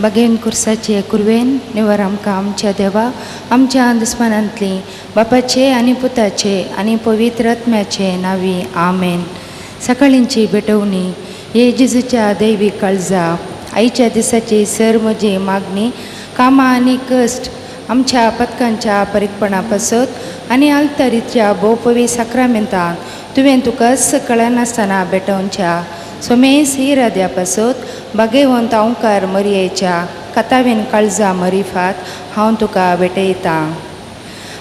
बागेन कुर्साचे कुरवेन निवर आमकां आमच्या देवा आमच्या दुस्मानांतली बापाचे आनी पुताचे आनी पवित्र आत्म्याचे नावी आमेन. सकाळींची भेटवणी. हे जेजूच्या दैवीक काळजा, आयच्या दिसाची सर म्हजी मागणी, कामां आनी कश्ट आमच्या पथकांच्या परीकपणा पासत आनी आल्तरीच्या भोवपवी साक्रामेंतान तुवें तुकाच कळनासतना भेटोवच्या सोमेस इराद्या पासत बागेवंत अंकार मरयेच्या कथावीन काळजा मरिफात हांव तुका भेटयतां.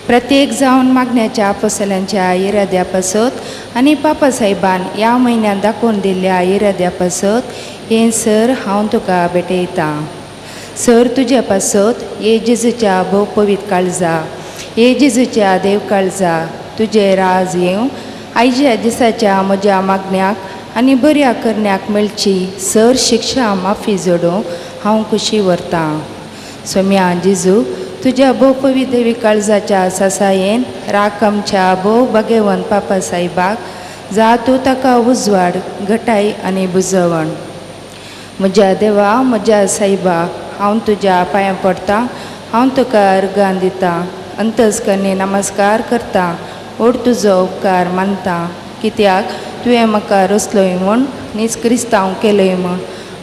प्रत्येक जावन मागण्याच्या आपोसल्यांच्या इराद्या पासत आनी पापा साहेबान ह्या म्हयन्यांत दाखोवन दिल्ल्या इराद्या पासत हें सर हांव तुका भेटयतां. सर तुज्या पासत हे जेजूच्या भोव पवित्र काळजा, हे जेजूच्या देव काळजा, तुजें राज येवं. आयच्या दिसाच्या म्हज्या मागण्याक आनी बऱ्या करण्याक मेळची सर शिक्षा माफी जोडूंक हांव खुशी व्हरतां. सोम्या जेजू, तुज्या भोव पवित्र देवी काळजाच्या सासायेन राख आमच्या भोव भागेवंत पापा साहेबाक, जा तूं ताका उजवाड, घटाय आनी बुजवण. म्हज्या देवा, म्हज्या सायबा, हांव तुज्या पांयां पडटा, हांव तुका अर्गां दितां, अंतस्करणी नमस्कार करता, ओड तुजो उपकार मानता, कित्याक तुवें म्हाका रचलोय म्हूण, नीज क्रिस्तांव केलोय म्हूण,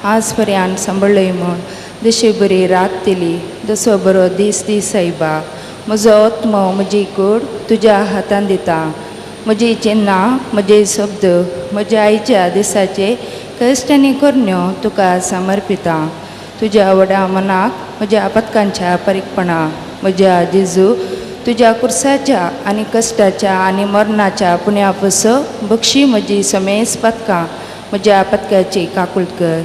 आज पर्यंत सांबाळ्ळोय म्हूण, जशी बरी रात दिली जसो बरो दीस दी. सायबा, म्हजो आत्मो, म्हजी कूड तुज्या हातान दिता. म्हजी चिन्नां, म्हजे शब्द, म्हज्या आयच्या दिसाचे कश्ट आनी करण्यो तुका समर्पिता, तुज्या व्हडा मनाक, म्हज्या पथकांच्या परीकपणा. म्हज्या जेजू, तुज्या कुर्साच्या आनी कश्टाच्या आनी मरणाच्या पुण्या पसो बक्षी म्हजी समेस पथकां, म्हज्या पथकाची काकूळट कर.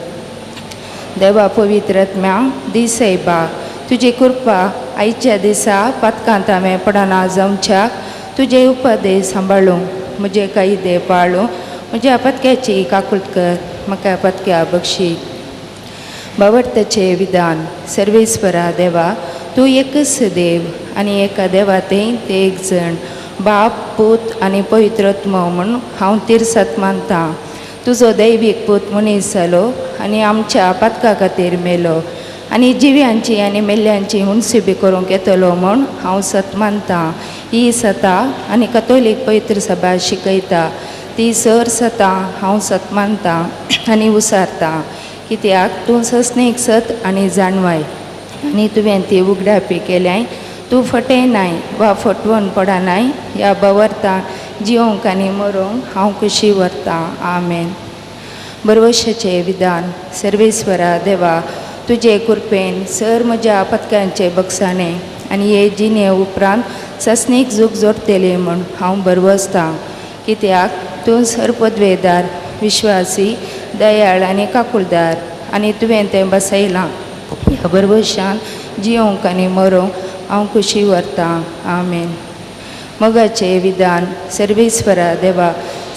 देवा, पवित्र आत्म्या दी सायबा तुजी कृपा. आयच्या दिसा पथकांत हांवें पडना जावच्याक तुजे उपदेश सांबाळूं, म्हजे कायदे पाळूं, म्हज्या पथक्याची काकूळट कर, म्हाका पथक्या बक्षी. भावार्थाचें विधान. सर्वेस्परा देवा, तूं एकच देव आनी एका देवा ते एक जण बाप, पूत आनी पवित्र आत्मो म्हूण हांव तिरसत मानतां. तुजो दैवीक पूत मनीस जालो आनी आमच्या पातका खातीर मेलो आनी जिव्यांची आनी मेल्ल्यांची मुनसिबी करूंक येतलो म्हूण हांव सत मानतां. ही सता आनी कथोलीक पवित्र सभा शिकयता ती सर सतां हांव सत मानतां आनी उसारतां, कित्याक तूं सस्नीक सत आनी जाणवाय आनी तुवें ती उगडापी केल्याय. तूं फटयनाय वा फटवून पडनाय. ह्या भावार्थान जिवंक आनी मरूंक हांव खुशी व्हरतां. आमेन. बरवशाचें विधान. सर्वेस्वरा देवा, तुजे कृपेन सर म्हज्या पथकांचे बक्षाणे आनी हे जिणे उपरांत सस्नीक जूक जोडटली म्हूण हांव बरवसतां, कित्याक तूं सर पदवेदार, विश्वासी, दयाळ आनी काकुळदार आनी तुवें तें बसयलां. ह्या बरवशान जिवंक आनी मरूंक हांव खुशी व्हरतां. आमेन. मोगाचें विधान. सर्वेस्वरा देवा,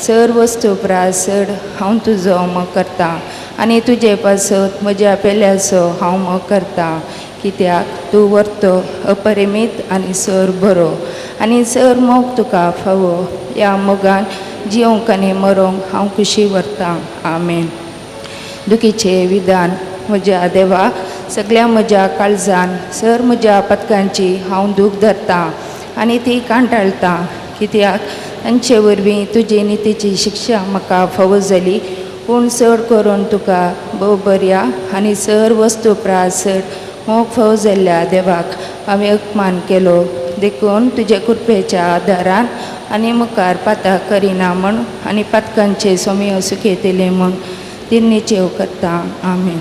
सर वस्तू प्रास चड हांव तुजो मोग करतां आनी तुजे पासत म्हज्या पेल्याचो हांव मोग करतां, कित्याक तूं व्हरतो, अपरिमीत आनी सर बरो आनी सर मोग तुका फावो. ह्या मोगान जिवंक आनी मरोंक हांव खुशी व्हरतां. आमेन. दुखीचें विधान. म्हज्या देवा, सगळ्या म्हज्या काळजान सर म्हज्या पथकांची हांव दूख धरतां आनी ती कांटाळटा, कित्याक तांचे वरवीं तुजी नितीची शिक्षा म्हाका फावो जाली. पूण चड करून तुका भोव बऱ्या आनी सर वस्तू प्रास चड मोग फावो जाल्ल्या देवाक हांवें अपमान केलो. देखून तुजे कृपेच्या आदारान आनी मुखार पाताक करिना म्हूण आनी पातकांचे सोमयो सुखयतले म्हूण तिन्नीचेव करता. आमेन.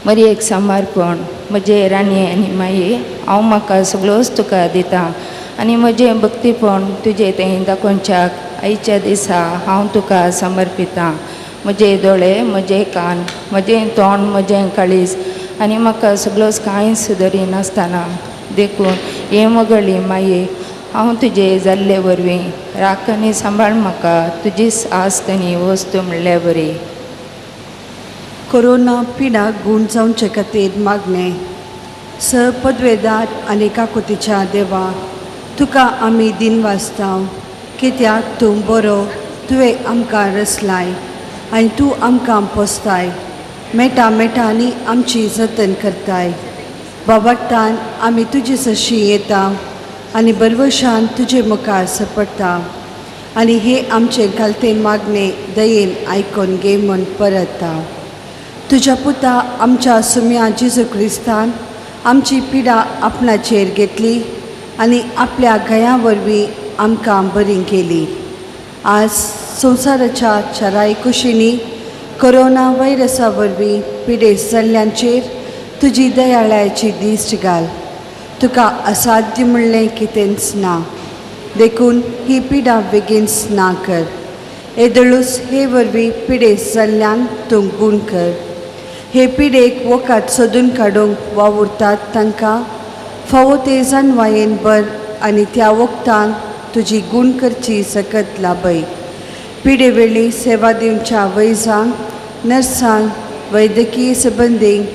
मरयेक समर्पण. म्हजे राणये आनी माये, हांव म्हाका सगळोच तुका दिता आनी म्हजें भक्तीपण तुजें तें दाखोवच्याक आयच्या दिसा हांव तुका समर्पितां. म्हजे दोळे, म्हजे कान, म्हजें तोंड, म्हजें काळीज आनी म्हाका सगळोच कांयच धरिनासतना. देखून हे मोगळी माये, हांव तुजे जाल्ले वरवीं राख आनी सांबाळ म्हाका तुजीच आस्त आनी वस्तू म्हणल्या बरी. कोरोना पिडा गूण जावचे खातीर मागणें. स पदवेदार आनी काकुतीच्या देवा, तुका आमी दिन वाचता, कित्याक तूं बरो. तुवें आमकां रचलाय आनी तूं आमकां पोसताय. मेटा मेटांनी आमची जतन करताय. बाबाटान आमी तुजे सशी येता आनी बरवशान तुजे मुखार सपडटा आनी हे आमचे घालते मागणे दयेन आयकोन घे म्हूण परता. तुज्या पुता आमच्या सुम्या जेजू क्रिस्तान आमची पिडा आपणाचेर घेतली आनी आपल्या गया वरवीं आमकां बरी केली. आज संवसाराच्या चाराय कुशींनी कोरोना व्हायरसा वरवीं पिडेस्त जाल्ल्यांचेर तुजी दयाळाची दिश्ट घाल. तुका असाध्य म्हणलें कितेंच ना, देखून ही पिडा बेगीनच ना कर. येदोळूच हे वरवीं पिडेस्त जाल्ल्यांक तूं गूण कर. हे पिडेक वखद सोदून काडूंक वावुरतात तांकां फावो ते जानवायेन बर आनी त्या वखदांक तुजी गूण करची सकत लाभय. पिडे वेळी सेवा दिवच्या वैजांक, नर्सांक, वैद्यकीय संबंदींक,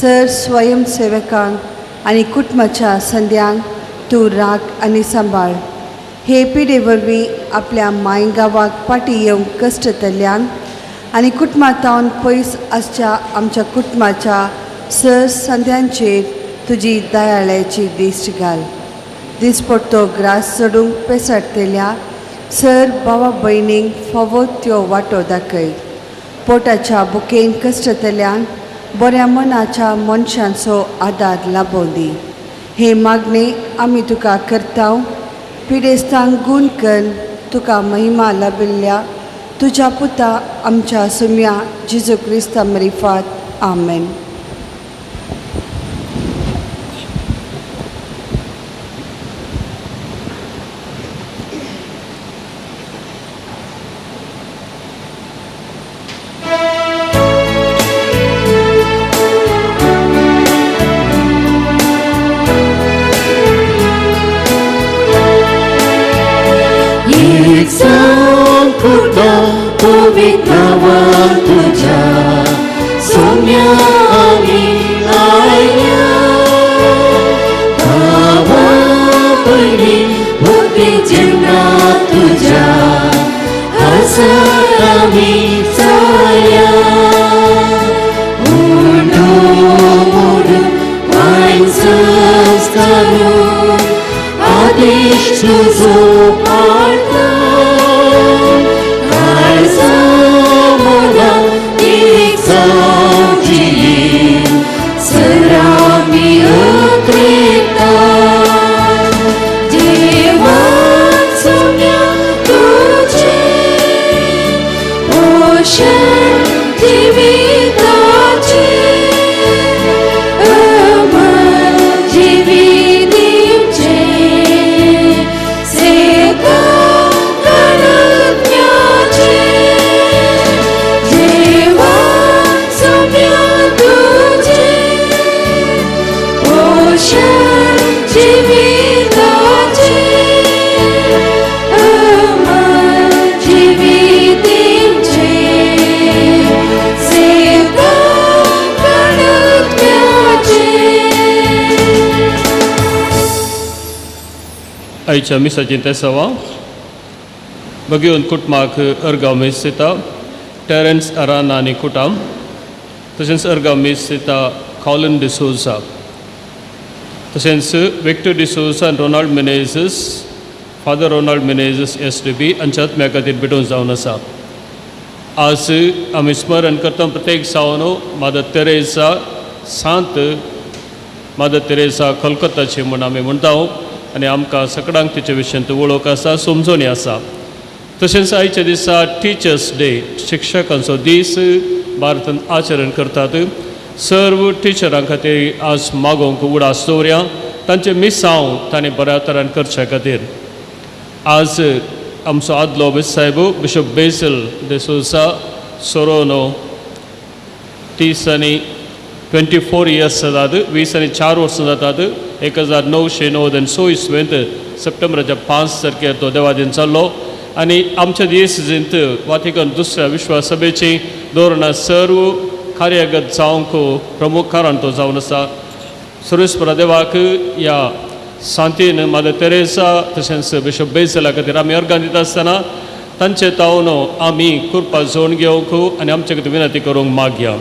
सर स्वयंसेवकांक आनी कुटुंबाच्या संद्यांक तूं राख आनी सांबाळ. हे पिडे वरवीं आपल्या माय गांवाक फाटीं येवंक कश्टतल्यांक आनी कुटुंबांतावन पयस आसच्या आमच्या कुटुंबाच्या सर संद्यांचेर तुजी दयाळ्याची दिश्ट घाल. दिसपडतो ग्रास चडूंक पेसाडटल्या सर भावा भयणींक फावो त्यो वाटो दाखय. पोटाच्या बुकेन कश्टतल्यांक बऱ्या मनाच्या मनशांचो आदार लाबोवं दी. हे मागणे आमी तुका करता. पिडेस्तांक गूण कर तुका महिमा लाबिल्ल्या तुज्या पुता आमच्या सुम्या जेजू क्रिस्ता मरिफात. आमेन. एक संपूर्ण पवित्र नांवान तुज्या सोम्या आमी आयल्या. भावा पयलीं बुद्धी जिवना तुज्या हसत आमी चल्या. उंडो मोडून वायन संस्कारू आदेश तुजो पाळता. काळजा मना एक जावची सरामी अत्रेता. देवा सोम्या तुझे पोषण जिविताचे अमर जिवीत दिवचे सेवा गणज्ञाचे. देवा सोम्या तुझे पोषण जिविताचे अमर जिवीत दिवचे सेवा गणज्ञाचे. आयच्या मिसाची तेसांवां बगेवन कुटुंबाक अर्गांव मीस दिता टेरन्स अराना आनी कुटाम, तशेंच अर्गांव मीस दिता कॉलन डिसोजा, तशेंच विक्टर डिसोजा आनी Ronald Menezes, father Ronald Menezes SDB हांच्या आत्म्या खातीर भेटून जावन आसा. आज आमी स्मरण करता प्रत्येक जावन मादर तेरेसा, सांत मादर तेरेसा कोलकाताची म्हूण आमी म्हणटा आनी आमकां सगळ्यांक तिचे विशयांत वळख आसा, समजोणी आसा. तशेंच आयच्या दिसा टिचर्स डे, शिक्षकांचो दीस भारतांत आचरण करतात. सर्व टिचरां खातीर आज मागोवंक उडास दवरया, तांचें मिसांव तांणी बऱ्या तरान करचे खातीर. आज आमचो आदलो साहेब बिशप बेसल डिसोजा सोरोनो 30 आनी 24 इयर्स जातात, 24 वर्सां जातात. 1996 इसवेंत सप्टेंबराच्या 5 तारखेर तो देवादीन जाल्लो आनी आमच्या दियेसींत वातिकन दुसऱ्या विश्वासभेची धोरणां सर्व कार्यगत जावंक प्रमुख कारण तो जावन आसा. सुरेशपुरा देवाक ह्या सांतीन मादर तेरेसा तशेंच बिशप बेजला खातीर आमी अर्गां दिता आसतना तांचे तावन आमी कृपा जोड घेवंक आनी आमचे खातीर विनंती करूंक मागया.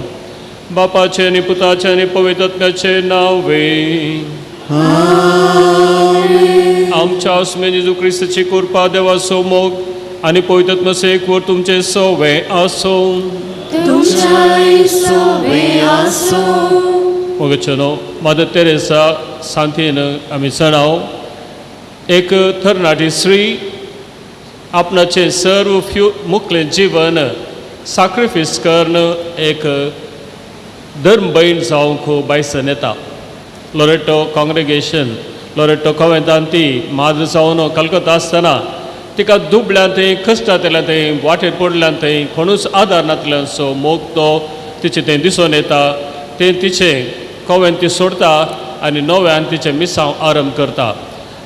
बापाचे आनी पुताचे आनी पवित्र आत्म्याचे नांवे. आमच्या आसमे जेजू क्रिस्ताची कृपा, देवाचो मोग आनी पवित्र आत्म्याचो एकवट तुमचे सवे आसूं. तुमच्याय सोवे आसूं. मोगचनो मदर तेरेसा सांतीन आमी जाणाव एक तरणाटी स्त्री आपणाचें सर्व फ्यू मुखलें जीवन साक्रिफीस करून एक धर्म भयण जावंक बायसन येता. लोरेटो काँग्रेगेशन लोरेटो कोवेंतान ती माद्र जावन कलकत्ता आसतना तिका दुबल्यान थंय कश्टांतल्यान थंय वाटेर पडल्यान थंय कोणूच आदार नातल्याचो मोग तो तिचें थंय दिसून येता. तें तिचें कोवेंत ती सोडता आनी नव्यान तिचें मिसांव आरंभ करता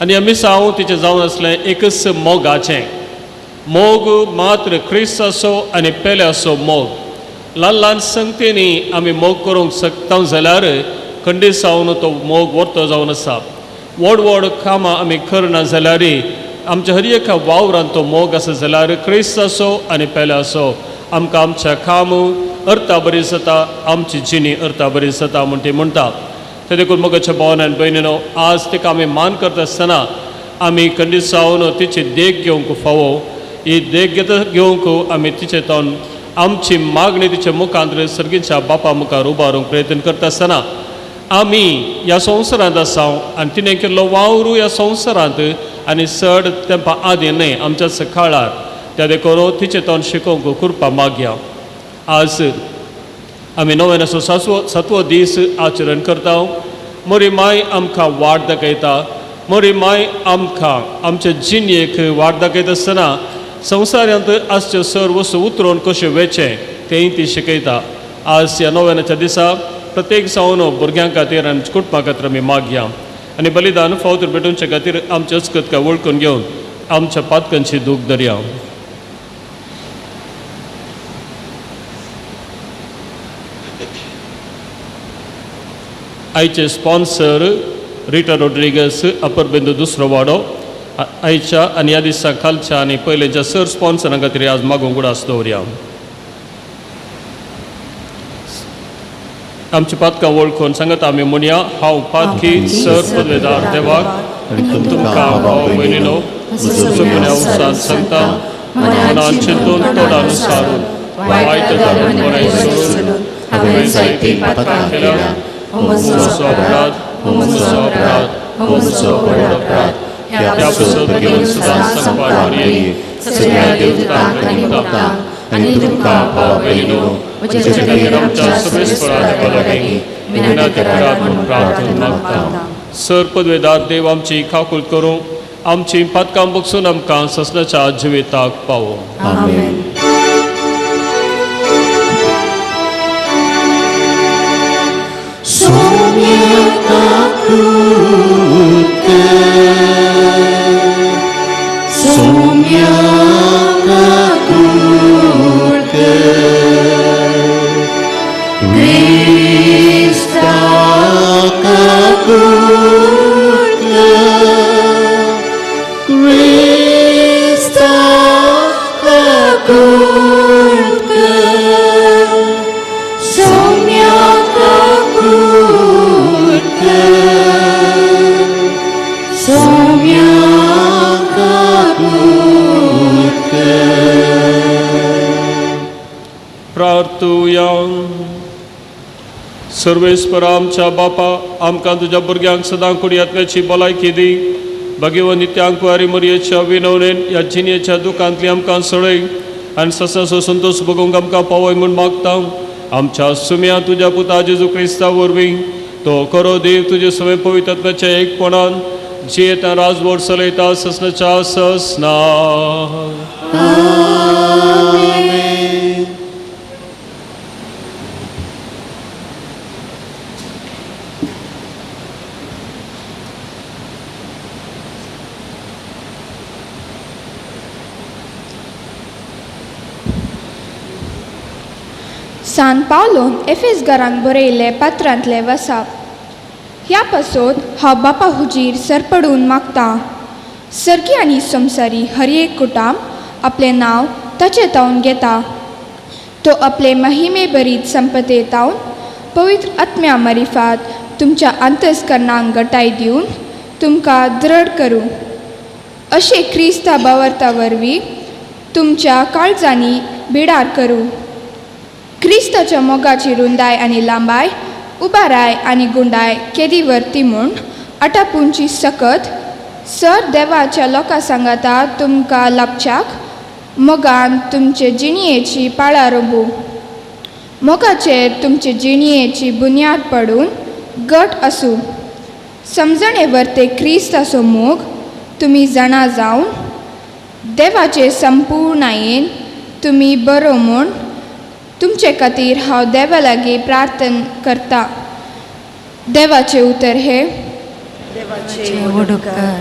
आनी ह्या मिसांव तिचें जावन आसलें एकच मोगाचें मोग मात्र क्रिस्ताचो आनी पेल्याचो मोग. ल्हान ल्हान संगतींनी आमी मोग करूंक शकता जाल्यार खंडीत जावन तो मोग वर्तो जावन आसा. व्हड व्हड कामां आमी करना जाल्यार आमच्या हर एका वावरान तो मोग आसा जाल्यार क्रिस्ताचो आनी पेल्याचो आमकां आमच्या काम अर्था बरी जाता, आमची जिणी अर्था बरी जाता म्हूण ती म्हणटा. ते देखून मोगाच्या भावान आनी भयणीनो आज तिका आमी मान करता आसतना आमी खंडीत जावन तिची देख घेवंक फावो. ही देख घेवंक आमी तिचे तोंड आमची मागणी तिच्या मुखांत सर्गीच्या बापा मुखार उबारूंक प्रयत्न करता आसतना आमी ह्या संवसारांत आसा आनी तिणें केल्लो वावरू ह्या संवसारांत आनी चड तेंपा आदी न्हय आमच्या सकाळार त्या देखून तिचें तोंड शिकोवंक कृपा मागया. आज आमी नव्यान सातवो दीस आचरण करता. मोरी माय आमकां वाट दाखयता, मोरी माय आमकां आमचे जिणेक वाट दाखयता आसतना संवसारांत आसच्यो सर्व वस्तू उतरोवन कश्यो वेचें तेंय ती शिकयता. आज ह्या नव्यानाच्या दिसा प्रत्येक जावन भुरग्यां खातीर आनी कुटुंबा खातीर आमी मागया आनी बलिदान फावतर भेटोवचे खातीर आमचे अचकत काय वळखून घेवन आमच्या पातकांची दूख धरया. आयचे स्पॉन्सर रिटा रोड्रिगस अपर बिंदू दुसरो वाडो आयच्या आनी ह्या दिसा खालच्या आनी पयलेच्या सर स्पॉन्सरां खातीर आज मागूंक उडास दवरया. आमची पातकां वळखून सांगता आमी म्हणया, हांव पातकी सर पदवेदार देवाक तुमकां भाव भयणीनो गुन्यांव सांगता मनान चिंतून तोंडान सारून वायट धरून बरें सोडून हांवें जायतीं पातकां केल्या. म्हजो अपराध, म्हजो अपराध, म्हजो व्हड अपराध. ह्या पासत घेवन सदां सांगपाक सगळ्या देवतांक आनी भक्तांक आनी तुमकां भाव भयणीनो म्हजे खातीर आमच्या सर्वेस्परा देवा लागीं विनंती करात म्हूण प्रार्थना मागता. सर पदवेदार देव आमची काकूळ करूं आमची पातकां बगसून आमकां ससनाच्या जिविताक पावो. आमेन. प्रार्थुया. सर्वेस्पर आमच्या बापा आमकां तुज्या भुरग्यांक सदां कुडयातल्याची भलायकी दी. भगिवन नित्यांक वारी मरयेच्या विनवणेन ह्या जिणेच्या दुखांतली आमकां सोडय आनी ससाचो संतोश भोगूंक आमकां पावय म्हूण मागता. आमच्या सुम्या तुज्या पुता जेजू क्रिस्ता वरवीं तो करो देव तुजे सवे पवित्रत्वाच्या एकपणान जियेता राजवट चलयता ससनाच्या ससना. सान पावलोन एफेस घरांत बरयल्ले पात्रांतले वसाप. ह्या पासत हांव बापा हुजीर सरपडून मागता. सर्गी आनी संवसारी हर एक कुटाम आपलें नांव ताचें तावन घेता. तो आपले महिमे बरीत संपते तावन पवित्र आत्म्या मारिफात तुमच्या अंतस्करणांक गटाय दिवन तुमकां दृढ करूं. अशें क्रिस्ता बावर्ता वरवीं तुमच्या काळजांनी बिडार करूं. क्रिस्ताच्या मोगाची रुंदाय आनी लांबाय, उबाराय आनी गुंडाय केदी व्हरती म्हूण आटापुंची सकत सर देवाच्या लोकां सांगाता तुमकां लाभच्याक मोगान तुमचे जिणयेची पाळां रोबूं. मोगाचेर तुमचे जिणयेची बुन्याद पडून घट आसूं. समजणे वर्ते क्रिस्ताचो मोग तुमी जाणा जावन देवाचे संपूर्णायेन तुमी बरो म्हूण तुमचे खातीर हांव देवा लागीं प्रार्थना करता. देवाचें उतर हें. देवाचे व्हड उपकार.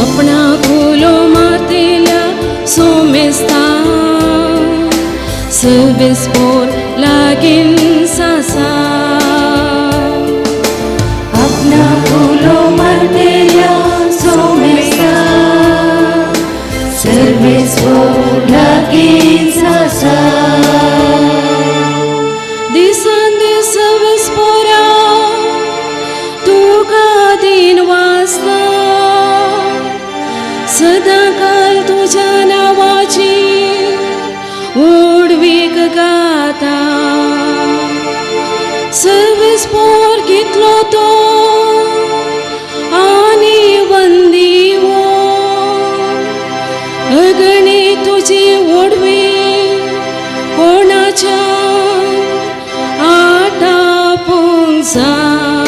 आपणा कुलो मातेल्या सोमेस्ता सर्वेस पोर लागीं सासा. आपणा कुलो मारतेल्या सोमेस्ता सर्वेस्पोर लागींच आसा. दिसान दीस सर्वेस पोरा तुका दीन वासता, सदांकाल तुज्या नांवाची उडवीक गाता. सर्वेस पोर घेतलो तो आनी वंदी वो, अगणी तुजी ओडवी कोणाच्या आटापूंक जाय.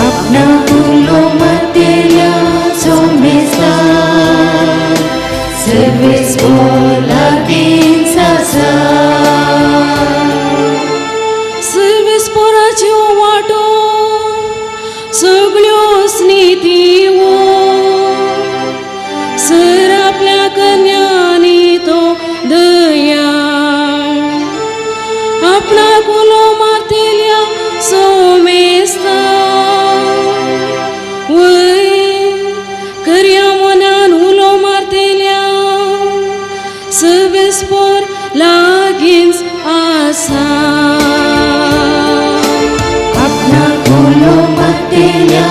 आपणा कुलो मारतेल्या सोमेस्ता सर्वेस्पोर लागींच आसा. सर्वेस पोराच्यो वाटो सगळ्यो स्निती वो, सर आपल्या कन्यांनी तो दया. आपणा कुलो मारतेल्या सोमेस्ता वय करया मनान उलो मारतेल्या सर्वेस पोर लागींच आसा. आपणा कुलो मारतेल्या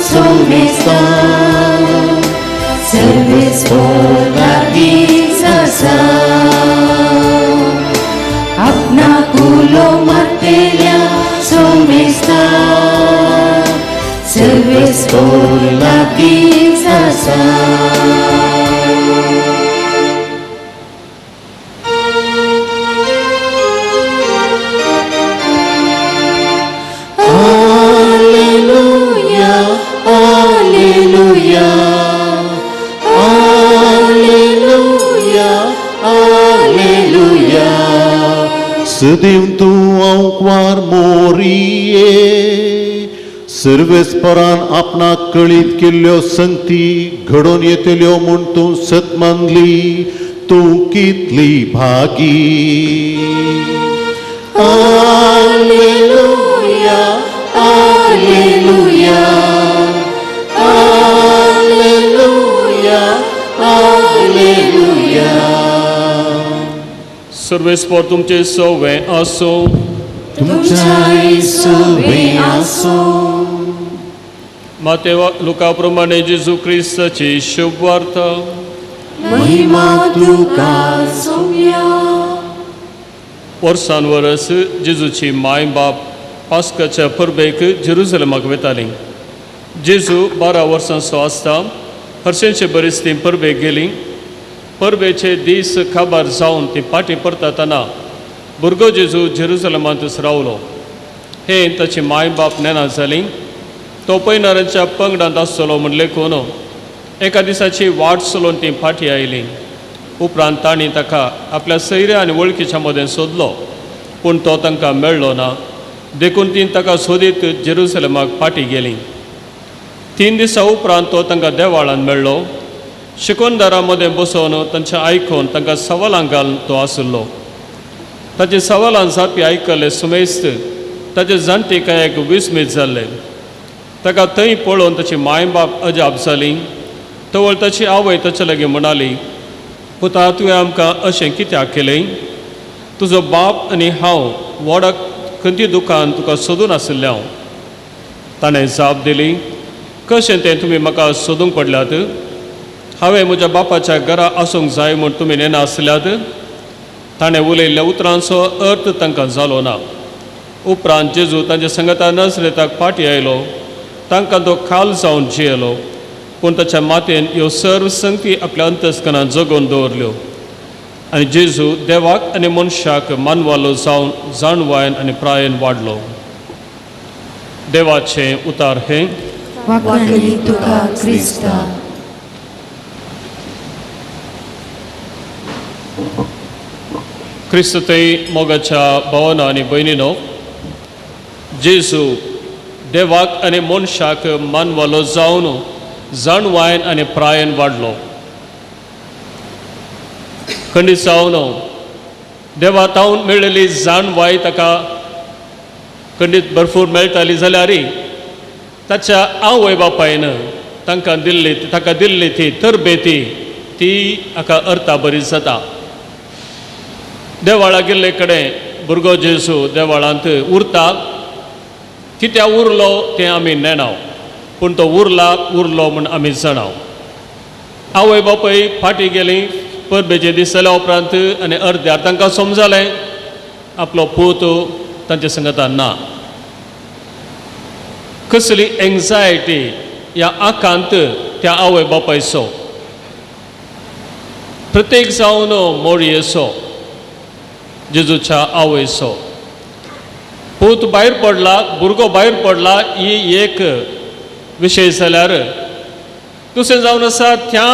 सोमेस्ता सर्वेस्पोर लागींच आसा. आपणा कुलो मारतेल्या सोमेस्ता सर्वेस्पोर लागींच आसा. Alleluia, Alleluia, Alleluia, Alleluia. सदैव तूं आंकवार मोरिये, सर्वेस्परान आपणाक कळीत केल्ल्यो संगती घडोवन येतल्यो म्हूण तूं सत मानली, तूं कितली भागी. Alleluia, Alleluia, Alleluia, Alleluia. सर्वेस्पोर तुमचे सवे आसूं. तुमच्याय सवे आसूं. मातेव लुका प्रमाणे जेजू क्रिस्ताची शुभ वार्ता. महिमा तुका सोम्या. वर्सान वरस जेजूची माय बाप पास्काच्या परबेक जेरुजलेमाक वेतालीं. जेजू 12 वर्सांचो आसता हरशेंचे बरीच तीं परबेक गेलीं. परबेचे दीस काबार जावन ती फाटीं परततना भुरगो जेजू जेरुजलेमांतच रावलो. हें ताची माय बाप नेना जालीं. तो पयणाऱ्यांच्या पंगडांत आसतलो म्हण लेखून एका दिसाची वाट चलोवन तीं फाटीं आयलीं. उपरांत तांणी ताका आपल्या सैऱ्या आनी वळखीच्या मदें सोदलो, पूण तो तांकां मेळ्ळो ना. देखून तीं ताका सोदीत जेरुसलेमाक फाटीं गेलीं. 3 दिसां उपरांत तो तांकां देवाळांत मेळ्ळो. शिकोनदारा मदें बसोवन तांचें आयकून तांकां सवालां घालून तो आशिल्लो. ताचे सवालां जापी आयकल्ले सुमेस्त ताचे जाणटेकायेक विस्मीत जाल्ले. ताका थंय पळोवन ताची माय बाप अजाप जाली. तवळ ताची आवय ताचे लागीं म्हणाली, पुता तुवें आमकां अशें कित्याक केलें? तुजो बाप आनी हांव वडक खंती दुकान तुका सोदून आशिल्लें हांव. ताणें जाप दिली, कशें तें तुमी म्हाका सोदूंक पडल्यात? हांवें म्हज्या बापाच्या घरा आसूंक जाय म्हूण तुमी नेना आसल्यात? ताणें उलयल्ल्या उतरांचो अर्थ तांकां जालो ना. उपरांत जेजू तांच्या संगता नजरेताक फाटीं आयलो. तांकां तो खाल जावन जियेलो, पूण ताच्या मातेन ह्यो सर्व संगती आपल्या अंतस्कनान जगोवन दवरल्यो. आनी जेजू देवाक आनी मनशाक मानवालो जावन जाणवायन आनी प्रायेन वाडलो. देवाचें उतार हें. वाखाणणी तुका क्रिस्ता. क्रिस्त थंय मोगाच्या भावना आनी भयणीनो, जेजू देवाक आनी मनशाक मानवालो जावन जाणवायन आनी प्रायेन वाडलो. खंडीत जावन देवा तावन मेळिल्ली जाणवाय ताका खंडीत भरपूर मेळटाली जाल्यार ताच्या आवय बापायन तांकां दिल्ली ताका दिल्ली ती तरबेती ती हाका अर्था बरी जाता. देवाळा गेल्ले कडेन भुरगो जेजू देवाळांत उरता. कित्याक उरलो तें आमी नेणाव, पूण तो उरला उरलो म्हूण आमी जाणाव. आवय बापूय फाटीं गेली परबेचे दीस जाल्या उपरांत आनी अर्द्यार तांकां समजलें आपलो पूत तांच्या संगतान ना. कसली एंग्जायटी ह्या आकांत त्या आवय बापायचो, प्रत्येक जावन मोडयेचो, जेजूच्या आवयचो. पूत भायर पडला, भुरगो भायर पडला ही एक विशय जाल्यार दुसरें जावन आसा त्या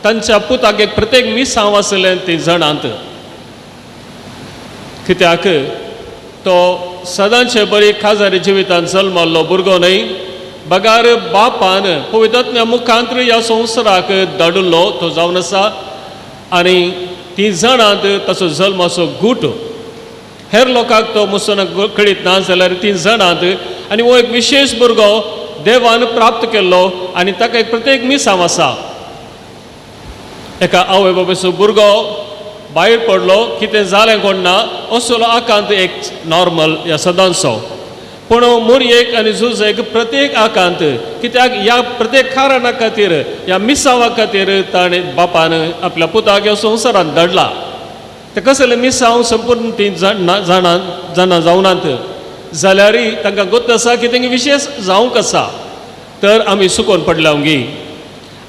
तांच्या पुताक एक प्रत्येक मिसांव आसलें ती जाणांत. कित्याक तो सदांचे बरी खाजारी जिवितान जल्मल्लो भुरगो न्हय, बगार बापान पवित्र मुखांत ह्या संवसाराक धाडिल्लो तो जावन आसा. आनी ती जाणांत ताचो जल्माचो गूट हेर लोकांक तो मुसना कळीत ना जाल्यार ती जाणांत. आनी हो एक विशेश भुरगो देवान प्राप्त केल्लो आनी ताका एक प्रत्येक मिसांव आसा. एका आवय बापायचो भुरगो भायर पडलो, कितें जालें कोण ना असलो आकांत एक नॉर्मल ह्या सदांचो. पूण मोरयेक आनी झुजेक प्रत्येक आकांत, कित्याक ह्या प्रत्येक कारणा खातीर ह्या मिसांवा खातीर ताणें बापान आपल्या पुताक ह्या संवसारांत धाडला. ते कसले मिसांव संपूर्ण ती जाणा जाणा जाणा जावनात जाल्यारय तांकां गोत आसा की तेंगे विशेश जावंक आसा. तर आमी सुकोन पडल्या गी,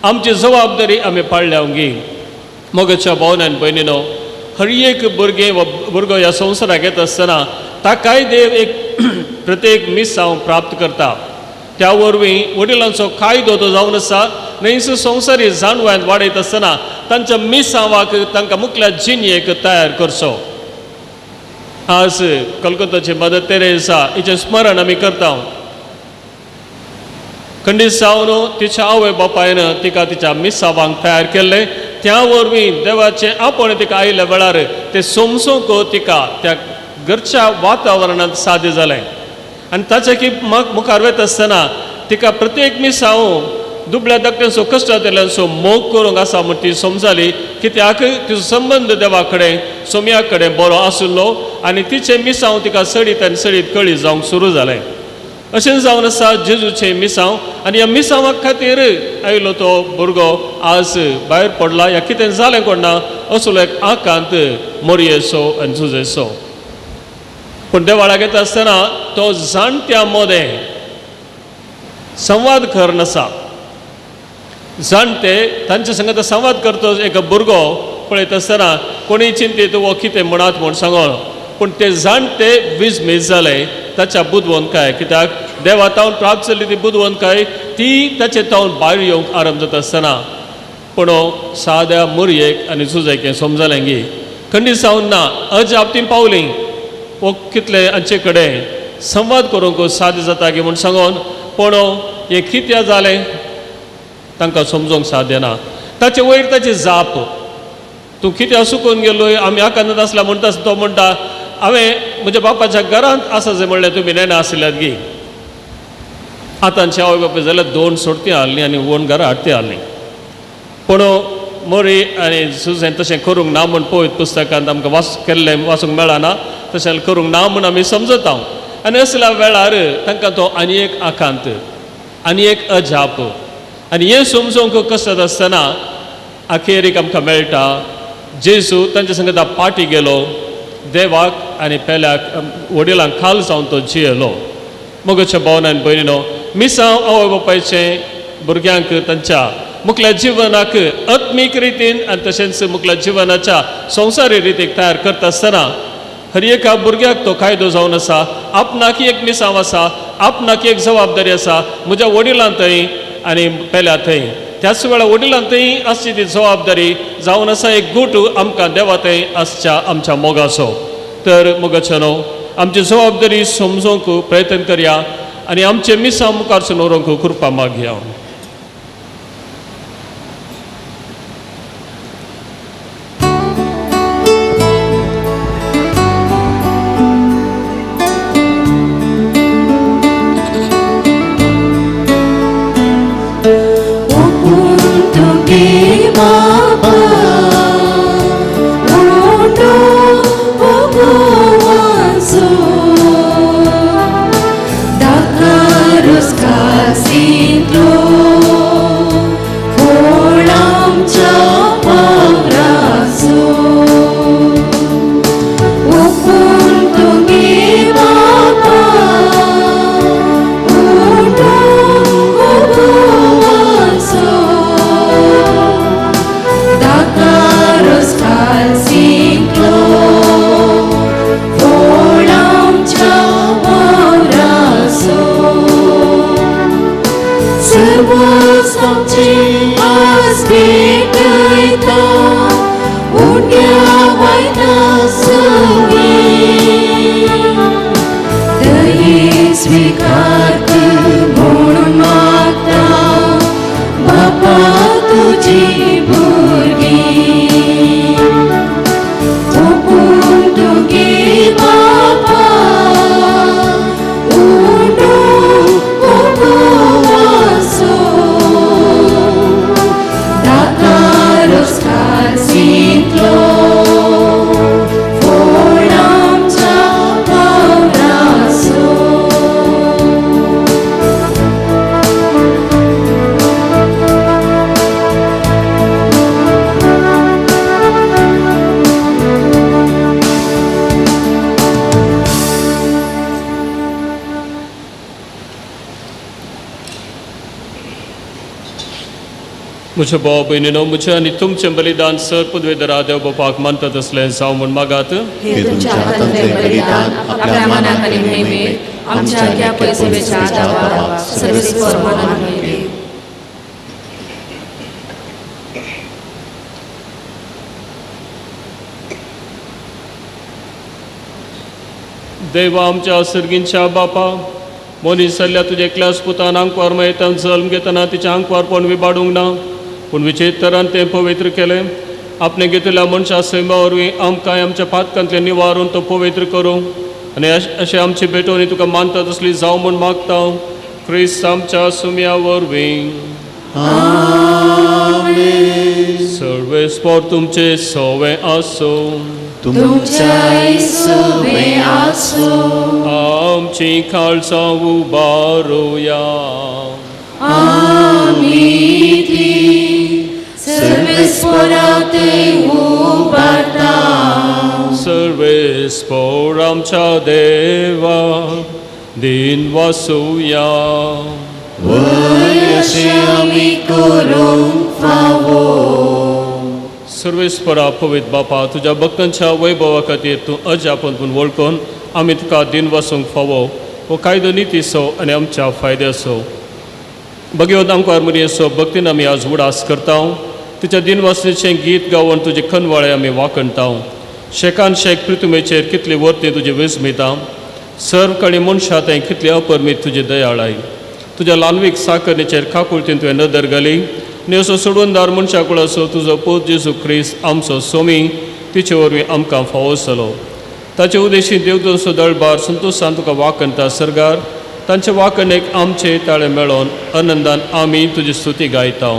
आमची जबाबदारी आमी पाळल्या गी. मोगाच्या भावना आनी भयणीनो, हर एक भुरगें वा भुरगो ह्या संवसाराक येता आसतना ताकाय देव एक प्रत्येक मिसांव प्राप्त करता. त्या वरवीं वडिलांचो कायदो तो जावन आसा न्हयस संवसारी जाणवायन वाडयत आसतना तांच्या मिसांवाक तांकां मुखल्या जिणयेक तयार करचो. आज कलकत्ताची मदर तेरेसा हिचें स्मरण आमी करता. खंडीत जावन तिच्या आवय बापायन तिका तिच्या मिसावांक तयार केल्लें. त्या वरवीं देवाचें आपोवणें तिका आयिल्ल्या वेळार तें समजूंक तिका त्या घरच्या वातावरणांत साध्य जालें. आनी ताचे की मुखार वता आसतना तिका प्रत्येक मिसांव दुबळ्या धाकट्यांचो कश्टांतल्यांचो मोग करूंक आसा म्हूण ती समजाली. कित्याक तिचो संबंद देवा कडेन सोम्या कडेन बरो आशिल्लो आनी तिचें मिसांव तिका सडीत आनी सडीत कळी जावंक सुरू जालें. अशें जावन आसा जेजूचें मिसांव. आनी ह्या मिसांवा खातीर आयलो तो भुरगो आज भायर पडला ह्या कितें जालें कोण ना असलो एक आकांत मोरयेचो आनी झुजेचो. पूण देवाळाक येता आसतना तो जाणट्या मदें संवाद करनासा. जाणटे तांच्या संगत संवाद करतो एक भुरगो पळयत आसतना कोणीय चिंतीत वो कितें म्हणात म्हूण सांगोन, पूण ते जाणटे विजमीत जाले ताच्या बुदवंतकाय. कित्याक देवा तावन प्राप्त जाल्ली ती बुदवंतकाय ती ताचे तावन भायर येवंक आरंभ जाता आसतना पूण साद्या मुरयेक आनी झुजेक हें समजलें गी खंडीत जावन ना अजाप ती पावली वो कितले हांचे कडेन संवाद करूंक साध्य जाता गी म्हूण सांगोन, पूण हें कित्याक जालें तांकां समजूंक साध्य ना. ताचे वयर ताची जाप तूं कित्याक सुकून गेलोय आमी आकांत आसला म्हणटा तो म्हणटा हांवें म्हज्या बापाच्या घरांत आसा जाय म्हणल्यार तुमी नेणा आशिल्ल्यात गी. आतांचे आवय बापूय जाल्यार 2 सोडतीं हाडलीं आनी 1 घरा हाडती हाडलीं. पूण मोरी आनी सुजन तशें करूंक ना म्हूण पवित्र पुस्तकांत आमकां वाच केल्लें वाचूंक मेळना, तशें करूंक ना म्हूण आमी समजता. आनी असल्या वेळार तांकां तो आनी एक आकांत आनी एक अजाप आनी हें समजूंक कसत आसतना अखेरीक आमकां मेळटा जेजू तांच्या संगता पाटी गेलो देवाक आनी पेल्याक वडिलांक खाल जावन तो जियेलो. मोगाच्या भावन आनी भयणीनो, मिसांव आवय बापायचें भुरग्यांक तांच्या मुखल्या जिवनाक आत्मीक रितीन आनी तशेंच मुखल्या जिवनाच्या संवसारी रितीक तयार करता आसतना हर एका भुरग्याक तो कायदो जावन आसा. आपणाक एक मिसांव आसा, आपणाक एक जबाबदारी आसा म्हज्या वडिलां थंय आनी पेल्या थंय. त्याच वेळार वडिलां थंय आसची ती जबाबदारी जावन आसा एक गूट आमकां देवा थंय आसच्या आमच्या मोगाचो. तर मोगाचो न्हू आमची जबाबदारी समजूंक प्रयत्न करया आनी आमचे मिसांव मुखार व्हरूंक कृपा मागया. म्हज्या भाव भयणीनो, म्हजें आनी तुमचें बलिदान सर पदवेदरा देव बापाक मानता तसलें जावं म्हूण मागात. हे तुमच्या हातांतलें बलिदान आपल्या मानाक आनी महिमेक आमच्या आज्ञा परिसभेच्या आदावाक सर्वेस्पर मानान घेवं. देवा आमच्या सर्गींच्या बापा, मनीस जाल्ल्या तुज्या एकल्याच पुतान आंकवार मयतान जल्म घेतना तिच्या आंकवारपण विबाडूंक ना, पूण विचित्रान तें पवित्र केलें. आपणें घेतिल्ल्या मनशा सैमा वरवीं आमकां आमच्या पातकांतलें निवारून तो पवित्र करूं आनी अशें आमची भेटवणी तुका मानता तसली जावं म्हूण मागता क्रिस्त आमच्या सुम्या वरवीं. सर्वेस्पर तुमचे सवे आसूं. तुमच्याय सवे आसूं. आमची काळजां उबारुया. आमी ती सर्वेस्परा ते उबारता. सर्वेस्पर आमच्या देवा दिन वासुया. वय अशें आमी करूंक फावो. सर्वेस्परा पवित्र बापा, तुज्या भक्तांच्या वैभवा खातीर तूं अजापन पूण वळखून आमी तुका दिन वसूंक फावो हो कायदो नितीचो आनी आमच्या फायद्याचो. भगवत आमकां मरियेचो भक्तीन आमी आज उडास करता. तुज्या दिनवासनेचें गीत गावन तुजे खनवाळे आमी वाखणता. शेकान शेक पृथ्वीचेर कितली वर्ती तुजी विस्मिता, सर्व कडेन मनशां थंय कितली अपरमीत तुजी दयाळाय. तुज्या ल्हानवीक साकरणीचेर काकुळतीन तुवें नदर घाली आनी असो सोडवणदार मनशा कुळाचो तुजो पूत जेजू क्रिस्त आमचो सोमी तिचे वरवीं आमकां फावो जालो. ताचे उदेशी देवदूत दळबार संतोशान तुका वाखणता सर्गार तांचे वाखणेक आमचे ताळे मेळोवन आनंदान आमी तुजी स्तुती गायता.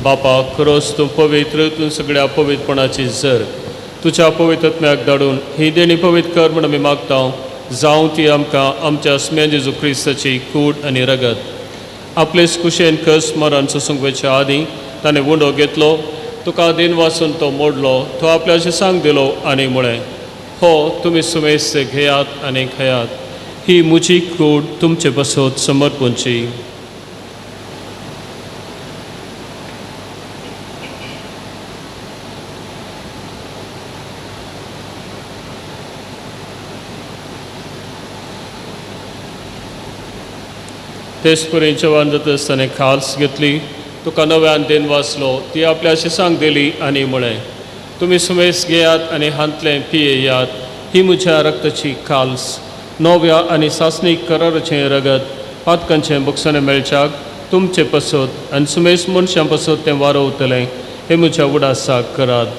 बापा खरोच तूं पवित्र, तूं सगळ्या पवित्रपणाची जर तुज्या पवित्रत्म्याक धाडून ही देणी पवित्र कर म्हूण आमी मागता. जावं ती आमकां आमच्या स्म्या जेजू क्रिस्ताची कूड आनी रगत. आपलेच कुशेन कस मरण सोसूंक वयच्या आदीं ताणें उंडो घेतलो, तुका दिन वाचून तो मोडलो, तो आपल्या सांग दिलो आनी म्हळें, हो तुमी सुमेस्त घेयात आनी खायात, ही म्हजी कूड तुमचे बसत समर्पणची. तेच परी जेवण जाता आसतना खाल्स घेतली, तुका नव्यान then वाचलो, ती आपल्या शिसांक दिली आनी म्हळें, तुमी सुमेस घेयात आनी हांतलें पियेयात, ही म्हज्या रक्ताची खाल्स, नव्या आनी सासणीक कराराचें रगत, पातकांचें बक्षाणें मेळच्याक तुमचे पसत आनी सुमेस मनशां पसत तें वारोवतलें, हें म्हज्या उडासाक करात.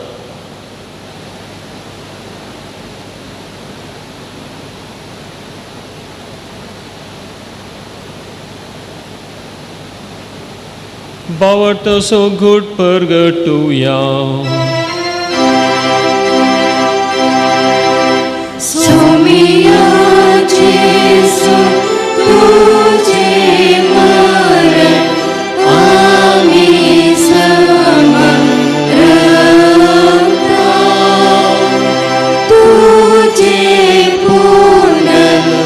बावटसो घुट परगटुया. सोमिया जेसू तुझे मरण आमी समरता, तुझे पुनर्जीवन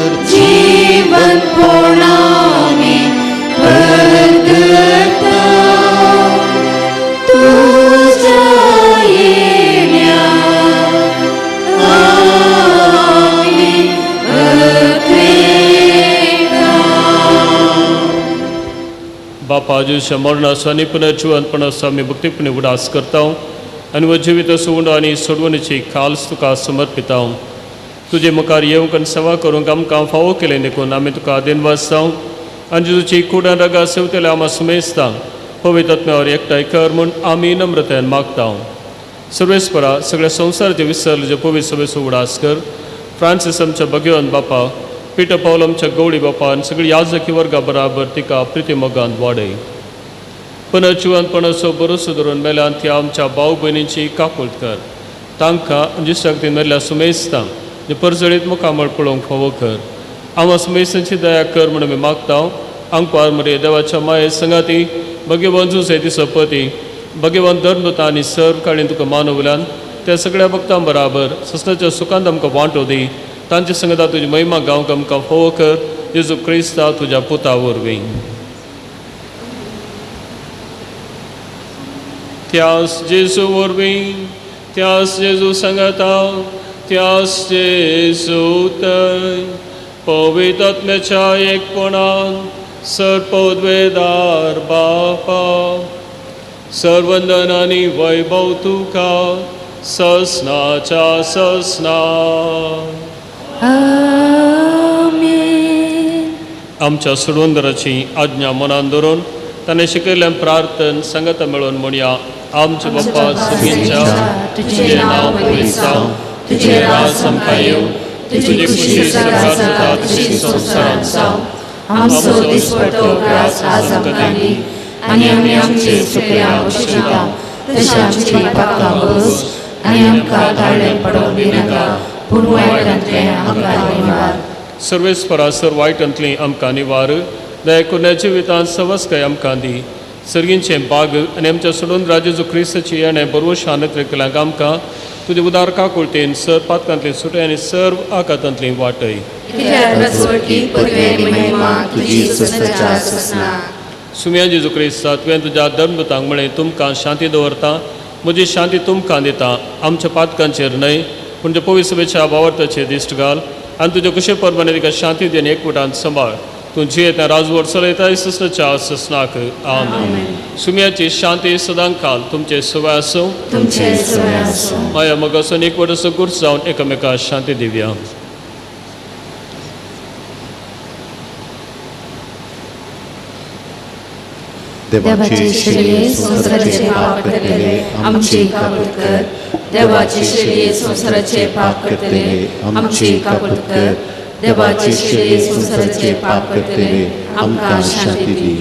पोणामी परगता, तुझ्या येण्या आमी अक्रेता. बापा जेजूच्या मरणाचो आनी पुनर्जिवंतपणाचो आमी भक्तीपणी उडास करता आनी व जिवीत उंडो आनी सोडवणीची खाल्स तुका समर्पिता. तुजे मुखार येवंक आनी सेवा करूंक आमकां फावो केलें देखून आमी तुका आदेन वाचता आनी जेजूची कुडान रगा सेवतले आमा सुमेस्ता पवित्र आत्म्यावर एकठांय कर म्हूण आमी नम्रतायेन मागता. सर्वेस्परा सगळ्या संवसाराचे विसरले जे पवित्र सभेचो उडास कर. फ्रांसीस आमच्या भगवान बापा, पीटर पावल आमच्या गवळी बापा आनी सगळी याजकी वर्गा बराबर तिका प्रितीमोगान वाडय. पुनर्जिवंतपणाचो भरोसो धरून मेल्यान ती आमच्या भाव भयणींची काकूळट कर, तांकां जिसाक मेल्ल्या सुमेस्तांक जे परजळीत मुखामळ पळोवंक फावो कर. आमा सुमेस्तांची दया कर म्हूण आमी मागता. आंकवार मरे देवाच्या माये संगाती भगवान जुसे ती सपती भगवान धर्मदूता आनी सर्व काळीन तुका मानवल्यान त्या सगळ्या भक्तां बराबर ससनाच्या सुखांत आमकां वांटो दी. तांचे संगता तुजी महिमा गावंक आमकां फावो कर, जेजू क्रिस्ता तुज्या पुता वरवीं. त्यास जेजू वरवीं, त्यास जेजू संगता, त्यास जेजू तय पवित्र आत्म्याच्या एकपणान सर्पद्वेदार बापा सर्वंदन आनी वैभव तुका ससनाच्या ससना. आमेन. आमच्या सोडवणदाराची आज्ञा मनान धरून ताणें शिकयल्लें प्रार्थन सांगाता मेळून म्हणया. आमचे बाप्पा सुगींच्या, तुजें नांव पवित्र जावं, तुजें राज आमकां येवं, तुजी खुशी स्वर्गार जाता तशी संवसारांत जावं. आमचो दिसपट्टो ग्रास आज आमकां दी आनी आमी आमचे चुकल्या बक्षिता तशें आमची पापकां बस आनी आमकां धाडलें पडोवंक दिनाका, पूण वायटांतलें आमकां निवार. सर्वेस्परा सर वायटांतली आमकां निवार, दया करून जिवितांत सवस्काय आमकां दी. सर्गींचें बाग आनी आमच्या सोडून राजेजो क्रिस्ताची येणें बरवशान केल्यांक आमकां तुजे उदार काकुळटेन सर पातकांतली सुटय आनी सर्व आकातांतली वाटय. कित्याक राजवटी, पदवी आनी महिमा तुजी ससनाच्या ससना. सुम्या जेजू क्रिस्ता, तुवें तुज्या धर्मदूतांक म्हळें, तुमकां शांती दवरता, म्हजी शांती तुमकां दिता. आमच्या पातकांचेर न्हय पूण तुज्या पवित्र सभेच्या भावार्थाचेर दिश्ट घाल आनी तुज्या कुशे परमाने तिका शांती दी आनी एकवटान सांबाळ. तूं जियेता राजवट चलयता ससनाच्या ससनाक. आमेन. सुम्याची शांती सदां काल तुमचे सुवाय आसूं. तुमचे सवय आसूं. माया मगासून एकवट असो गुर्स जावन एकामेका शांती दिवया. देवाचे शेळये संवसाराचे पाप करतले आमची काकूत कर. देवाचे शेळये संवसाराचे पाप करतले आमची काकूत कर. देवाचे शेळये संवसाराचे पाप करतले आमकां शांती दी.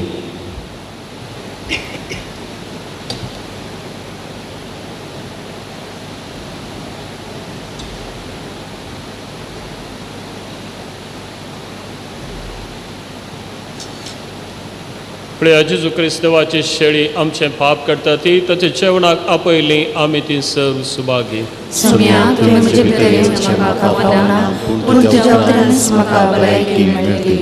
पळया जेजू क्रिस्त देवाची शेळी आमचें पाप करता ती ताच्या जेवणाक आपयली आमी ती सर्व सुभागी. सोम्या, तुवें म्हजे भितर येवचें म्हाका फावना, पूण तुज्या उपरांत म्हाका भलायकी मेळटली.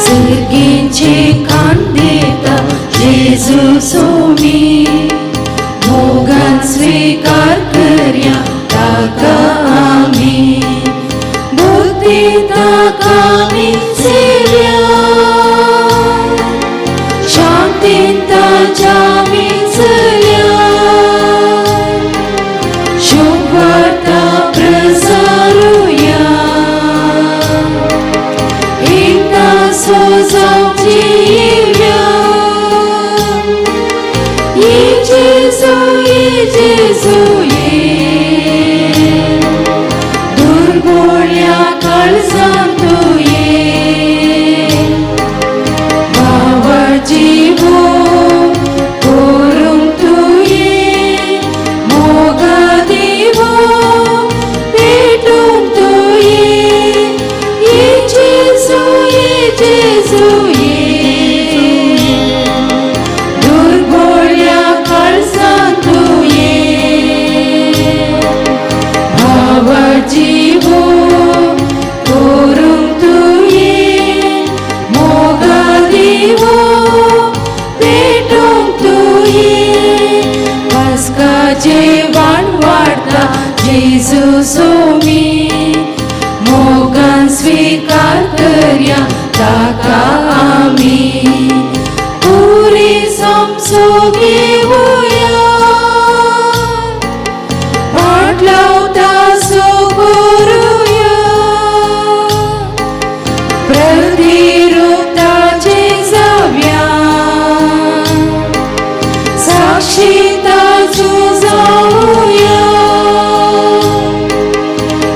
सर्गींचे कांदेता जेजू सोमी, मोगान स्वीकार करया ताका आमी, बुद्धी ताका आमी सेव्या, शांतीन ताच्या आमी चलया, शुभवार्ता प्रसारुया, एकता सो जावची येव्या. ये जेजू, ये जेजू ये, दुर्बोळ्या काळजांत तूं ये, बाबा जीवो करूंक तूं ये, मोगा दिवो पेटूंक तूं ये. ये जेजू, ये जेजू ये, दुर्बोळ्या काळजांत तूं ये, बाबा जीवो करूंक तूं ये, मोगा दिवो पेटूंक तूं ये. पास्काचें वाण वाडटा जेजू सोमी, मोगान स्वीकार करया ताका आमी, पुरी समसो घेवया, पाटलावता सो करुया, प्रतिरूपताचे जाव्या, साक्षीताचो जावया.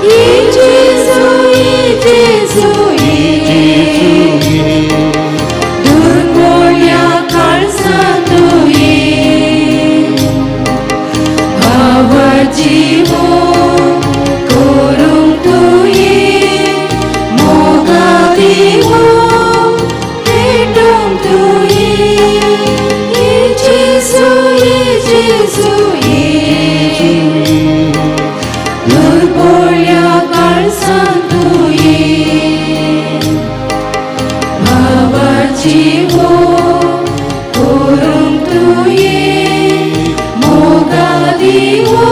ये जेजू, ये जेजू ये, दुर्बोळ्या काळजांत तूं ये, भावा जीवो करूंक तूं ये, मोगा दिवो पेटूंक तूं ये. ये जेजू, ये जेजू ये, दुर्बोळ्या काळजांत तूं ये, भावा जीवो करूंक तूं ये, मोगा दिवो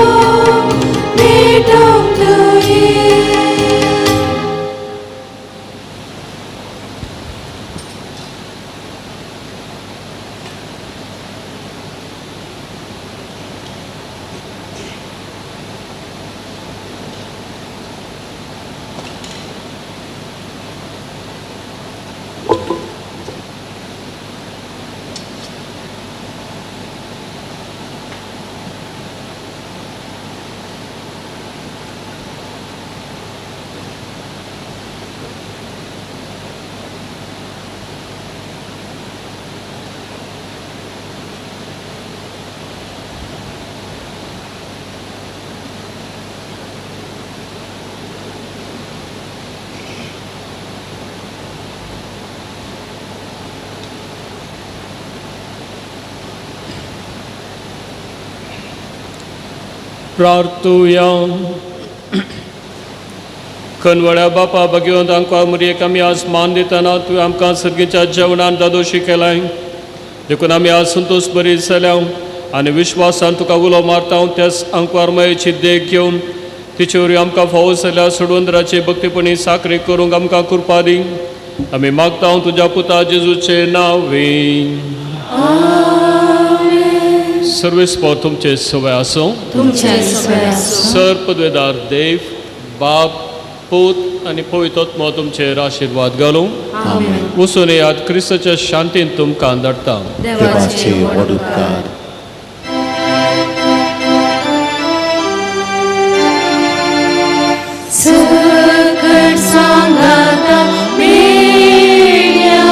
प्रार्थुया. खनवळ्या बापा भगवंत आमकां मुरयेक आमी आज मान दितना तुवें आमकां सर्गीच्या जेवणान दादोशी केलाय देखून आमी आज संतोश बरी जाल्या आनी विश्वासान तुका उलो मारता. त्याच आंकवार मायेची देख घेवन तिचे वरवीं आमकां फावो जाल्या सोडवंदराची भक्तीपणी साकरी करूंक आमकां कृपा दी. आमी मागता तुज्या पुता जेजूचे नांवे. सर्वेस्पर तुमचे सवय आसूं. तुमचे सवय आसूं. सर पदवेदार देव बाप पूत आनी पवित्र आत्मो तुमचेर आशिर्वाद घालूं. आमेन. वचून येयात, क्रिस्ताच्या शांतीन तुमकां धाडटा. देवाचे व्हड उपकार. सकट सांगाता मेळ्या,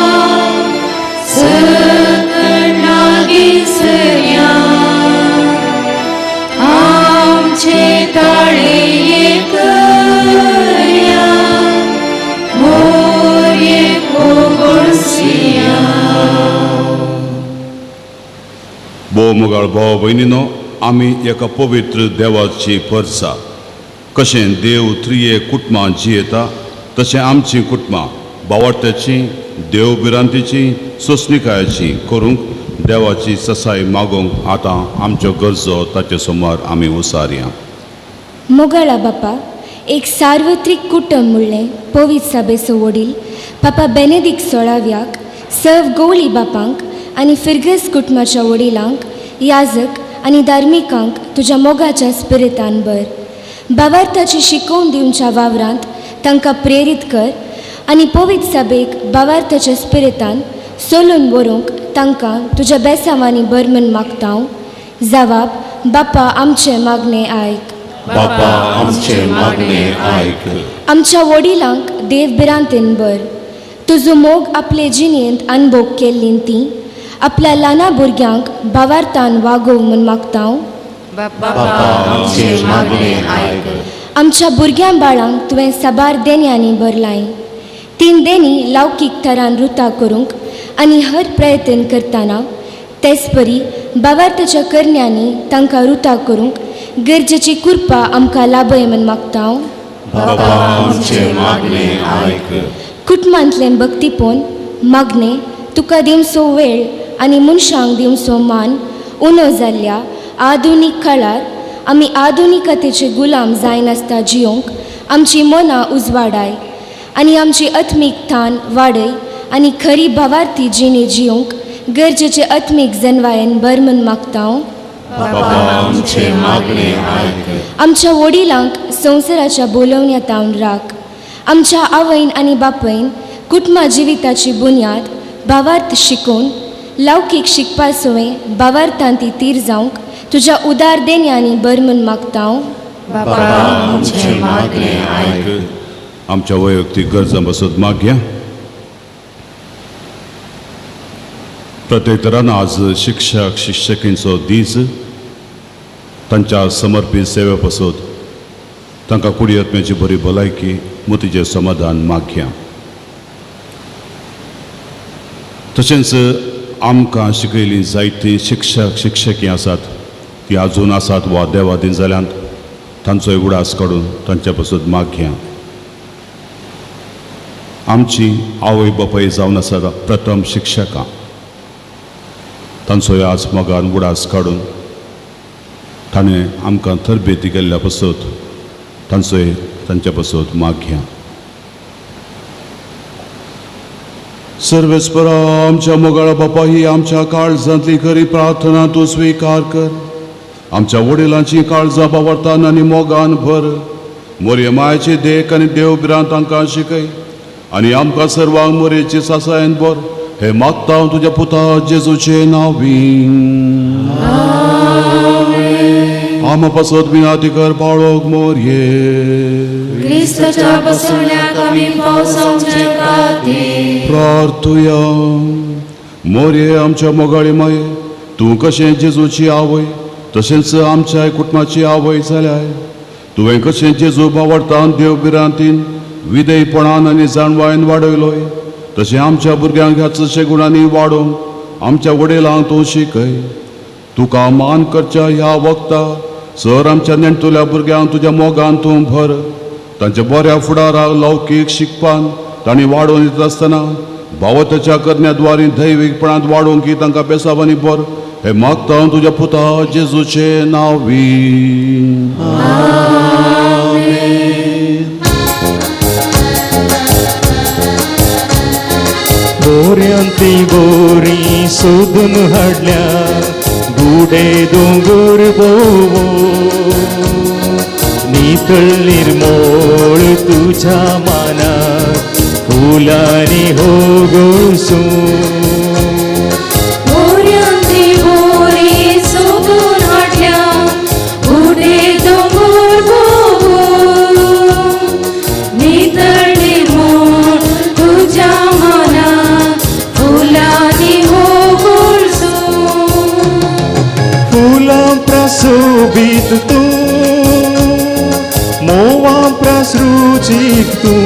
सकट लागीं सरया, आमचे ताळे करया, मोरये कोगोळसिया. भोव मोगाळ भाव भयणीनो, आमी एका पवित्र देवाची परसा. कशें देव त्रिये कुटुंबां जियेता तशें आमचीं कुटुंबां बावडट्याची, देव भिरांतीची, सोंसणिकायेची करूंक देवाची ससाय मागूंक आतां आमच्यो गरजो ताचे समोर आमी उसारया. मोगाळा बापा, एक सार्वत्रीक कुटुंब म्हणलें पवित्र सभेचो वडील पापा बेनेदीक सोळाव्याक, सर्व गवळी बापांक आनी फिरगस कुटुंबाच्या वडिलांक, याजक आनी धार्मिकांक तुज्या मोगाच्या स्पिरितान भर. भावार्थाची शिकोवन दिवच्या वावरांत तांकां प्रेरीत कर आनी पवित्र सभेक भावार्थाच्या स्पिरितान सोलून व्हरूंक तांकां तुज्या बेसांवांनी भर म्हूण मागता हांव. जवाब बापा आमचें मागणें आयक. बापा आमचे मागणे आयक. आमच्या वडिलांक देव भिरांतेन भर. तुजो मोग आपले जिणेंत अनभोग केल्लीं तीं आपल्या ल्हाना भुरग्यांक भावार्थान वागोव म्हूण मागता हांव. बापा बापा आमचे मागणे आयक. आमच्या भुरग्यां बाळांक तुवें साबार देण्यांनी भरलाय. तीन देणी लौकीक थरान रुता करूंक आनी हर प्रयत्न करतना तेच परी भावार्थाच्या करण्यांनी तांकां रुता करूंक गरजेची कृपा आमकां लाभय म्हूण मागता हांव. बापा आमचे मागणे आयक. कुटुंबांतलें भक्तीपण मागणें तुका दिवचो वेळ आनी मनशांक दिवचो मान उणो जाल्ल्या आधुनीक काळार आमी आधुनिकतेचे गुलाम जायनासता जियोंक आमची मनां उजवाडाय आनी आमची आत्मीक थान वाडय आनी खरी भावार्थी जिणे जियोंक गरजेचे आत्मीक जनवायन भर म्हूण मागता हांव. बापा आमचे मागणे आयक. आमच्या वडिलांक संवसाराच्या बोलवण्या तावन राख. आमच्या आवयन आनी बापयन कुटुंबा जिविताची बुन्याद भावार्थ शिकोवन लौकीक शिकपा सवें भावार्थान ती तीर जावंक तुज्या उदार देण्यांनी भर म्हूण मागता हांव. बापा आमचे मागणे आयक. आमच्या वैयक्तीक गरजां पासत मागया. प्रत्येक तरान आज शिक्षक शिक्षकींचो दीस. तांच्या समर्पीत सेवे पासत तांकां कुडी आत्म्याची बरी भलायकी, मोतीचें समाधान मागया. तशेंच आमकां शिकयलीं जायतीं शिक्षक शिक्षकी आसात, ती आजून आसात वा देवादीन जाल्यांत, तांचोय उडास काडून तांच्या पासत मागया. आमची आवय बापाय जावन आसात प्रथम शिक्षकां, तांचोय आज मोगान उडास काडून ताणें आमकां तरबेती केल्ल्या पासत तांचोय तांच्या पासत मागया. सर्वेस्परा आमच्या मोगाळा बापा, ही आमच्या काळजांतली खरी प्रार्थना तूं स्विकार कर. आमच्या वडिलांची काळजां बावडतान आनी मोगान भर. मोरये मायेची देख आनी देव भिरांत तांकां शिकय आनी आमकां सर्वांक मोरयेची सासायेन भर. हे मागता हांव तुज्या पुता जेजूचे नांवीन. आमा पासत विनाती कर बाळोग मोरये. क्रिस्ताच्या बसवण्याक आमी पावसाचे खातीर. प्रार्थुया. मोरये आमच्या मोगाळी माये, तूं कशें जेजूची आवय तशेंच आमच्या कुटुंबाची आवय जाल्याय. तुवें कशें जेजू बावडतान देव भिरांतीन विधेयपणान आनी जाणवायन वाडयलोय तशें आमच्या भुरग्यांक ह्या चडशे गुणांनी वाडोवंक आमच्या वडिलांक तूं शिकय. तुका मान करच्या ह्या वखदा सर आमच्या नेणटुल्या भुरग्यांक तुज्या मोगान तूं भर. तांच्या बऱ्या फुडाराक लौकीक शिकपान तांणी वाडोवन येता आसतना भावताच्या करण्या द्वारी दैवीकपणांत वाडोवंक की तांकां बेसावानी भर. हे मागता हांव तुज्या पुता जेजूचे नांवी. बोऱ्यांतली बोरी सोदून हाडल्या गुडे दोंगर बोवो नितळ निर्मोळ तुझ्या मानात फुलांनी हो गोसू. बोऱ्यांतली बोरी सोदून हाडल्या गुडे दोंगर बोवो नितळ निर्मोळ तुझ्या मनात फुलांनी हो गोळसू. फुलां प्रसोबीत तूं मोवा प्रसृचीक तूं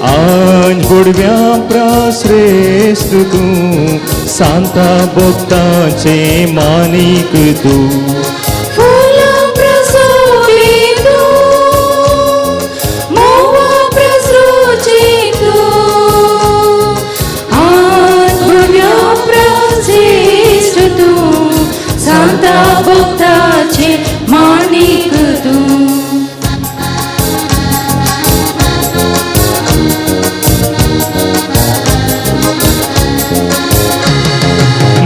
आंज बुडव्या प्रश्रेश्ठ तूं सांता भक्ताचे मानीक तूं. फुलां प्रसोबीत तूं मोवा प्रसृचीक तूं आंज बुडव्या प्रश्रेश्ठ तूं सांता भक्ताचे माणीक तूं.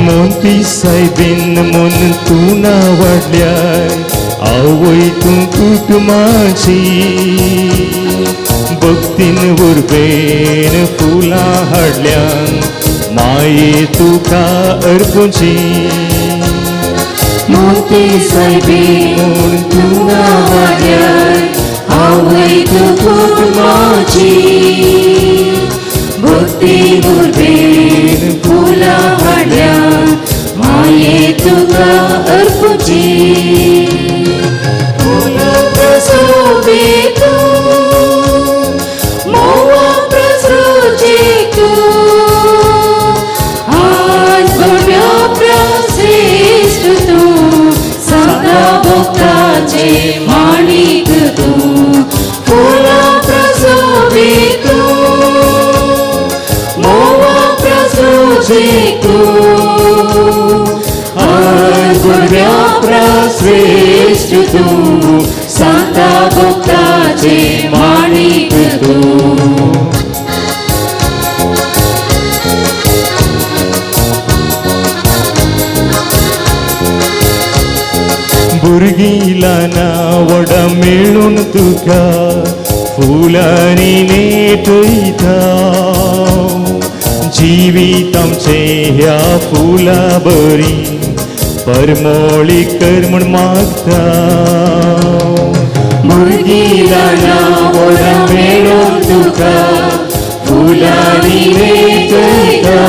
मोंती सायबीन म्हूण तूं ना वाडल्याय आवय तूं कुटुंबाची भक्तीन उर्बेन फुलां हाडल्या माये तुका अर्पूची. मोती सायबीन म्हूण तूं ना वाडल्याय आवय तूं कुटुंबाची भक्ती उर्बेन फुलां हाडल्या माये तुका अर्पूची. फुलां प्रसोबीत तूं मोवा प्रसृचीक तूं आज भव्या प्रश्रेश्ठ तूं सांता भक्ताचे माणीक तूं. फुलां प्रसोबीत तूं मोवा प्रसृचीक तूं आज भव्या प्रश्रेश्ठ तूं सांता भक्ताचे माणीक तूं. भुरगीं ल्हानां व्हडां मेळून तुका फुलांनी नेटयता जिवीत आमचें ह्या फुलां बरी परमोळी कर म्हूण मागता. भुरगीं ल्हानां व्हडां मेळून तुका फुलांनी नेटयता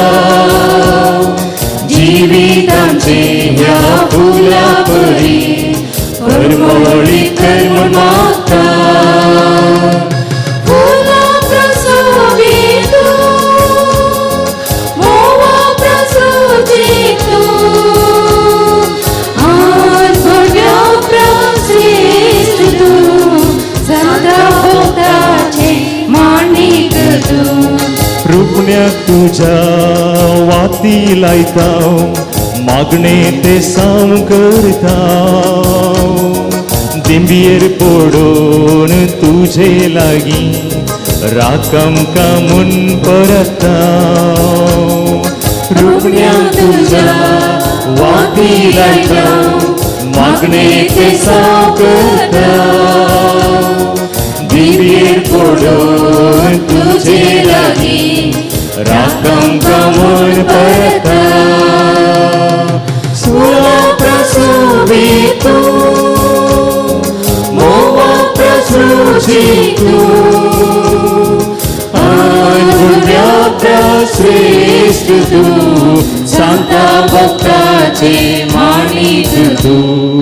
जिवीत आमचें ह्या फुलां बरी परमोळी कर म्हूण मागता. फुलां प्रसोबीत तूं मोवा प्रसृचीक तूं आज भव्या प्रश्रेश्ठ तूं सांता भक्ताचे माणीक तूं. रुपण्याक तुज्या वाती लायता मागणे ते साव करता दिंबयेर पडून तुजे लागीं राख आमकां म्हूण परता. रुपण्याक तुज्या वाती लायता मागणे ते साव करता दिंबयेर पडून तुजे लागीं राख आमकां म्हूण परता. फुलां प्रसोबीत तूं मोवा प्रसृचीक तूं आज भुरग्या प्रश्रेश्ठ तूं सांता भक्ताचे माणीक तूं.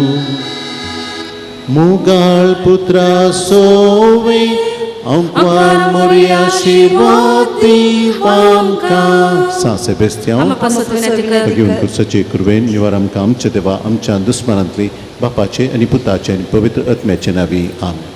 मुगाळ पुत्रा सोवे आंकवार मोरया आशीर्वाद दी आमकां. सां सेबेस्त्यांव, भगीवन कुर्साचे कुरवेन निवार आमकां आमच्या देवा आमच्या दुस्मानांतली, बापाचे आनी पुताचे आनी पवित्र आत्म्याचे नावी. आमेन.